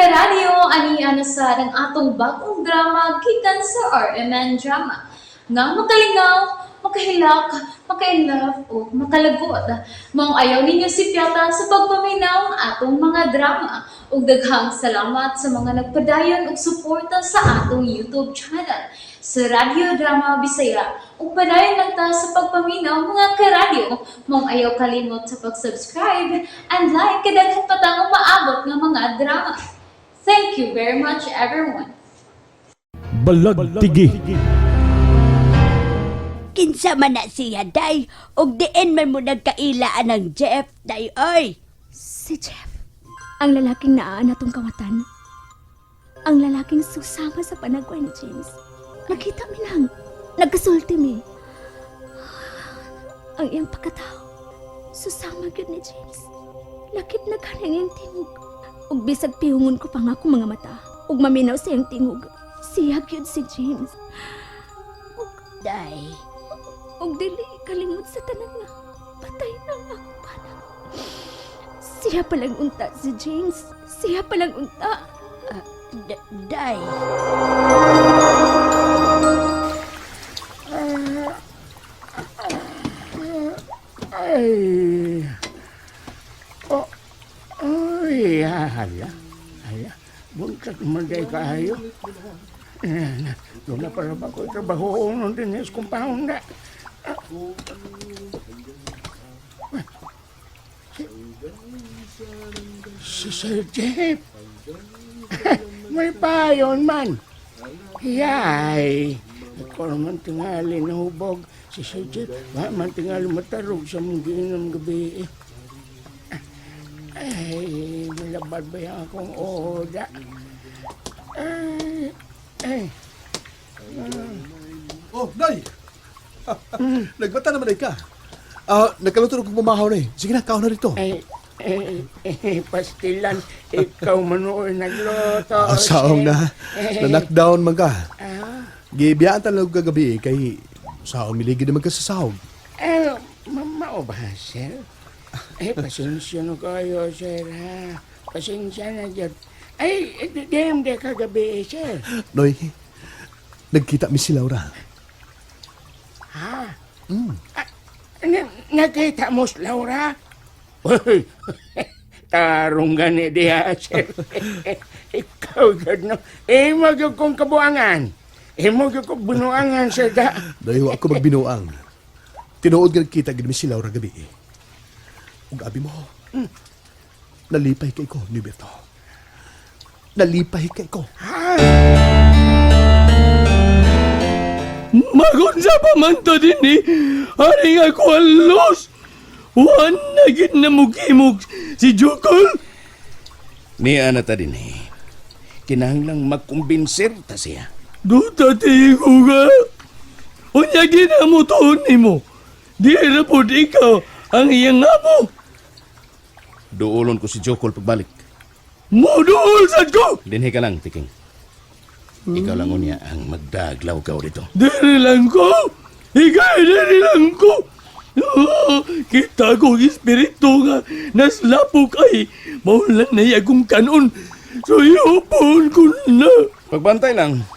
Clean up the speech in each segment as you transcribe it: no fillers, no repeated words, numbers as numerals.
Karadyo, ani na sad ang atong bagong drama gikan sa RMN Drama nga makalingaw, makahilak, maka-inlove o makalagot. Maong ayaw ninyo sipyata sa pagpaminaw ang atong mga drama. Ug daghang salamat sa mga nagpadayon og suporta sa atong YouTube channel sa Radyo Drama Bisaya. Ug padayon lang ta sa pagpaminaw, mga karadyo. Maong ayaw kalimot sa pag-subscribe and like kay daghan pa tang umaabot nga mga drama. Thank you very much, everyone. Balagtigi. Kinsa man na siya, day? Ug diin man mo nagkaila anang Jeff, day, oy. Si Jeff, ang lalaking naa natong kawatan. Ang lalaking susama sa panagway ni James. Nakita mi lang. Nagkasulti mi. Ang iyang pagkatao. Susama gyud ni James. Lakip na kaning iyang tingog. Ug bisag pihungon ko pa nga akong mga mata. Ug maminaw sa iyang tingog. Siya gyud si James. Ug, Day, ug dili kalimot sa tanan nga patay na ang akong bana. Siya palang unta si James. Siya palang unta. Day. Ay. Oh, ay, hala. Hala. Buntag man day kaayo. Eh, doon na pala ba ko trabaho nun din sa compound na. Si Sir Jeff. May payon man. Yay. Ako naman tingali na hubog. Si Sir Jeff, wa man tingali matarog sa mong giinom gabi. Eh. Ay, malabad ba yung akong oda? Ay, ay. Oh, Nay! Nagbata naman ay ka. Ah, nagkaluto na kong pamahaw na eh. Sige na, kaon na rito. Ay, eh, eh, pastilan, ikaw man noon nagluto. Ah, saong na. Na-knockdown man ka. Gibiyaan talaga kagabi eh, kay saong miligid naman ka sa sahog. Eh, mao ba, sir? Eh, pasensya na kayo, sir, ha? Pasensya na dyan. Ay, eh, di, di kagabi, eh, sir. Noy, nagkita mi si Laura. Ha? Ah, nakita mo si Laura? Uy, tarong gani diha, sir. Ikaw, gud no. Eh, mo gyud kong kabuangan. Eh, mo gyud kong binuangan, sir, da. Noy, wa ako magbinuang. Tinuod nga nagkita gid mi si Laura gabi eh. Ug abi mo, nalipay kay ko, ni Berto. Nalipay kay ko. Ha? Magunsa pa man to din eh. Haring ako alos. Wan na gid na mukimog si Jukol. Niya na ta din eh. Kinahanglang magkumbinser ta siya. Duta tigo ka. Unya ginamo tuon nimo. Di ra pod ikaw ang iyang amo. Duolon ko si Jokol pagbalik. Moduol sad ko. Dinhi ka lang, Tiking. Ikaw lang unya ang magdaglaw ka dito. Diri lang ko. Ikay diri lang ko. Oh, kita ko ang espiritu nga naslapok ay maulan na akong kanon. So yupon ko na. Pagbantay lang,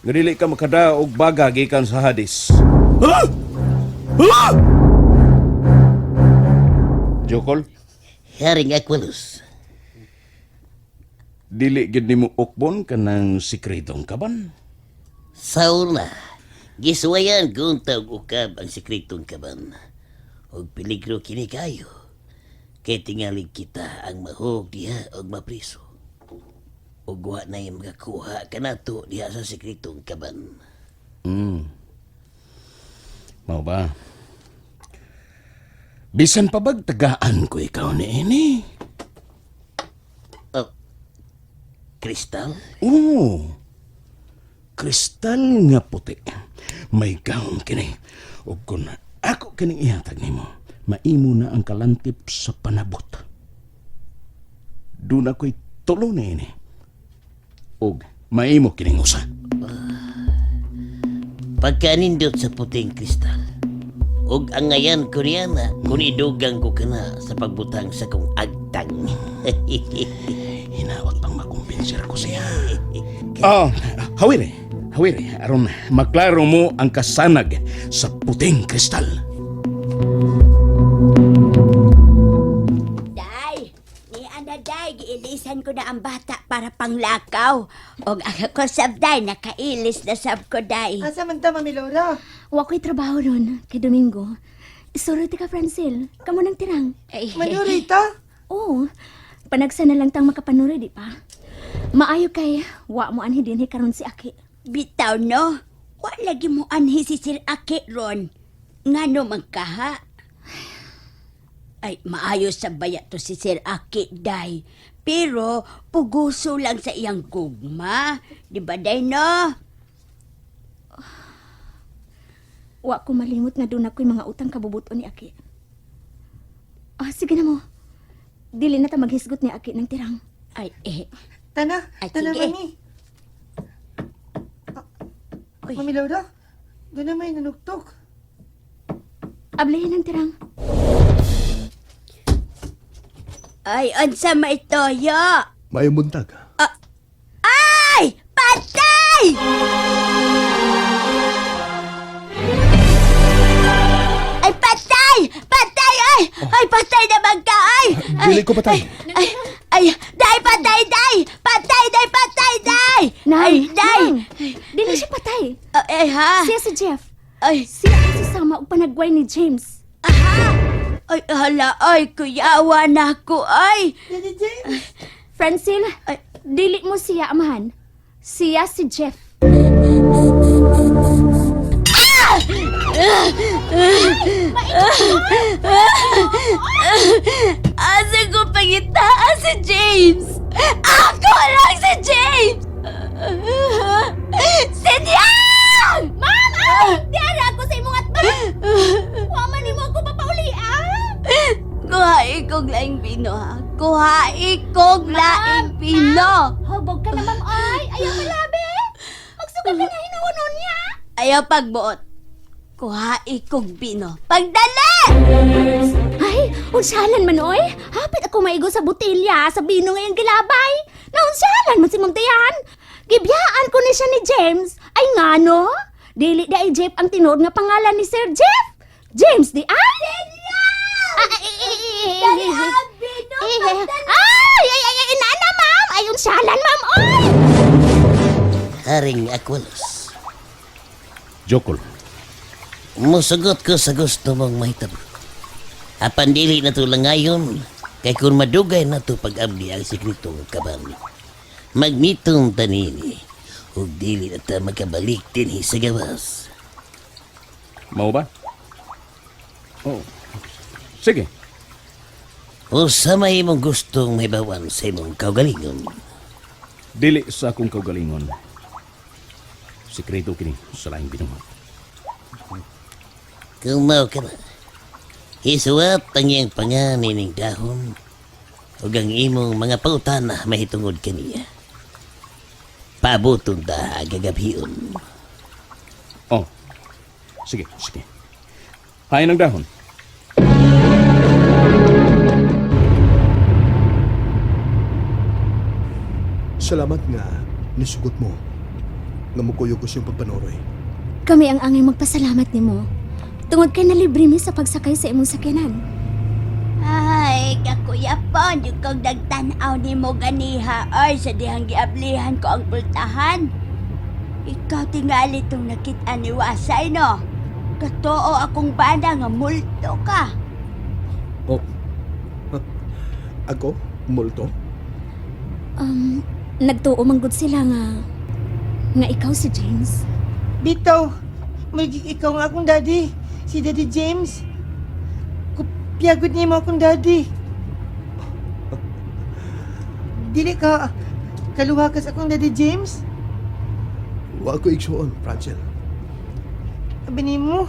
nga dili ka makadaog baga gikan sa Hadis. Ha? Ha? Jokol, Haring Aquilus, dili gid nimo ukbon kanang sikretong kaban. Sa una, gisuwayan kung og ukab ang sikretong kaban. Og peligro kini kayo. Kay tingalig kita ang mahog diha og mapriso. Ug wa na'y makakuha kanato diha sa sikretong kaban. Mao ba? Bisan pa bag tagaan ko ikaw ni ini. Oh, kristal? Oo. Kristal nga puti. May gahom kini. Ug kun ako kining ihatag nimo, maimo na ang kalantip sa panabot. Doon ako'y tulo na ini. Ug maimo kining usa. Pagkanindot sa puting kristal. Ug angayan ko niya na kung idugang ko kana sa pagbutang sa kong agtang. Hinawag pang makumbinser ko siya. Oh, hawire. Hawire, aron maklaro mo ang kasanag sa puting kristal. Day, ni Ana Day, giilisan ko na ang bata para panglakaw. Og ang ako sab day, nakailis na sab ko day. Asa man ta, Mami Laura? Wa ko'y trabaho ron kay Domingo. Isuro ti ka, Francel. Kamo nang tirang. Ay, Manurita? Oo. Panagsa na lang tang makapanuri, di pa? Maayo kay wa mo anhi dinhi karon si Aki. Bitaw no, wa lagi mo anhi si Sir Aki ron. Ngano man kaha? Ay, maayo sa baya to si Sir Aki, day. Pero, puguso lang sa iyang gugma. Di ba, day, no? Wa ko malimot nga doon ako'y mga utang kabubuto ni Aki. Ah, sige na mo. Dili na ta maghisgot ni Aki ng tirang. Ay, eh, Tana, Ay, tana, sige. Mami. Ah, Uy. Mami Laura, doon na may nanuktok. Ablihin ang tirang. Ay, unsa may toyo? Maayong buntag. Ay! Patay! Ay, patay! Patay! Ay! Ay, patay naman ka! Ay! Ay! Dili ko patay. Ay! Ay! Day! Patay! Day! Patay! Day! Patay! Day! Nay, Ay, day! Nang, Dili siya patay. Ay, ha? Siya si Jeff. Ay! Siya ang sasama og panagway ni James. Aha! Ay, hala! Ay, kuyawa na ako! Ay! Daddy James! Francine, Ay. dili mo siya amahan. Siya si Jeff. Asa ko pangitaan si James? Ako lang si James! Sinyang! Ma'am! Ay! Diara ako sa imong atbang! Wa man nimo ako papauli, ah! Kuhain kong laing pino, ha? Kuhain kong laing pino! Hubog ka na, ma'am, ay! Ayaw malabi! Magsuka ka na hinuunon niya! Ayaw pagbuot. Kuhain kong pino. Pagdali! Ay, unsalan man, oy! Hapit ako maigo sa botelya sa bino ngayong gilabay! Naunsalan man si Ma'am Dayan! Gibiyaan ko ni siya ni James! Ay ngano? Dili di ay Jeff ang tinuod nga pangalan ni Sir Jeff! James di ay! Ay! Ay, ay, ay, ay, nana, ma'am! Ay, unsalan, ma'am, oy! Haring Aqualos, Jokol, musugot ko sa gusto mong mahitabo. Apan dili na to lang ngayon, kay kung madugay na to pag-abli ang sikretong kaban. Magnitong tanini, ug dili na ta makabalik dinhi sa gawas. mau ba? Oh. Sige. Usa may imong gustong mahibawan sa imong kaugalingon. Dili sa akong kaugalingon. Sikreto kini sa laing binuhat. Kung mao ka na, isuwat ang iyang panganining dahon ug ang imong mga pautana mahitungod kaniya. Paabotong ta ang gagabhion. Oh. Sige, sige. Hain ang dahon. Salamat nga nisugot mo nga mukuyog ko siyang pagpanoroy. Kami ang angay magpasalamat nimo. Tungod kay nalibre mi sa pagsakay sa imong sakyanan. Ay, kakuya po, di kong nagtanaw ni mo ganiha. Ay, sa dihang giablihan ko ang pultahan. Ikaw tingali itong nakita ni Wasay, no? Katoo akong bana nga multo ka. Oh. Ako? Multo? Nagtuo man gud sila nga nga ikaw si James. Bitaw, magiging ikaw nga akong daddy. Si Daddy James. Kupyagod niyo mo akong daddy. Dili ka, kaluha ka sa akong Daddy James. Wa ko igsuon, Francel. Abi nimo,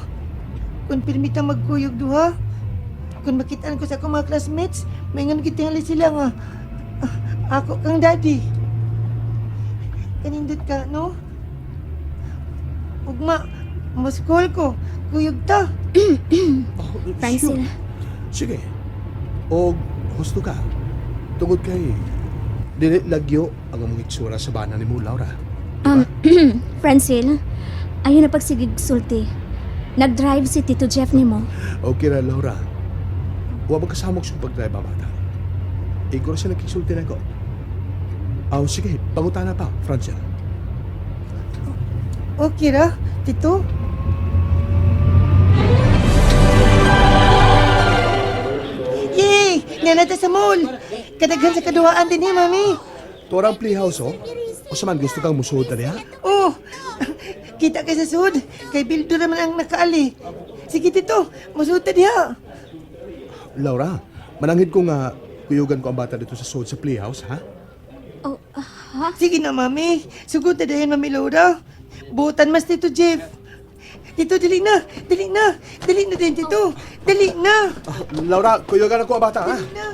kung pirmita magkuyog duha, kung makitaan ko sa akong mga classmates, maingon gitingali sila nga, "Ah, ako kang daddy. Kanindot ka, no? Ugma, muskol ko, kuyog ta. Oh, Francel, Sure. Sige. O husto ka. Tungod kay Dili lagyo ang among itsura sa bana nimo, Laura. Francine, ayaw na pagsigig sulti. Nag-drive si Tito Jeff nimo. Okay ra, Laura. Wa magkasamok sa pag-drive ang bata. Ikaw ra siya nagkisulti na ko. Aw, sige, pangutana pa, Francel. Okay ra, Tito. Yay! Nga sa mall. Kadaghan sa kaduhaan din eh, Mami. Torang playhouse, oh. O sa man gusto kang musuod na niya? Oh, kita kay sa sud. Kay Bildo naman ang nakaali. Sige, Tito. Musuod ta diha. Laura, mananghid ko nga kuyugan ko ang bata dito sa sud sa playhouse, ha? Oh, ha? Sige na, Mami. Sugod na dayon, Mami Laura. Butan mas, Tito Jeff. Tito, dali na. Dali na. Dali na din, Tito. Dali na. Ah, Laura, kuyugan ako ang bata, ha? Dali na.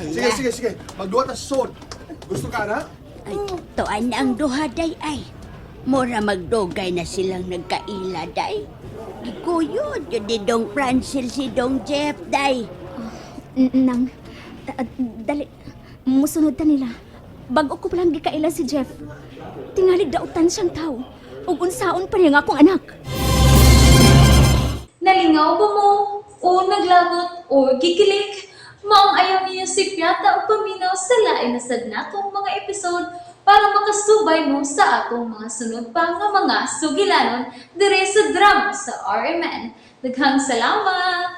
Sige, sige, sige. Magduwa ta sa sud. Gusto ka na? Ay, tuan na ang duha day ay. Mura magdugay na silang nagkaila day. Gikuyod yun ni Dong Francel si Dong Jeff day. Nang, dali, musunod ta nila. Bago ko palang gikaila si Jeff. Tingalig dautan siyang tao. Ug unsaon pa niya nga akong anak. Nalingaw ba mo? O naglagot o gikilig? Maong ayaw niyo si Piata o paminaw sa lain na sad natong mga episode para makasubay mo sa atong mga sunod pa nga mga sugilanon dire sa drama sa RMN. Daghang salamat!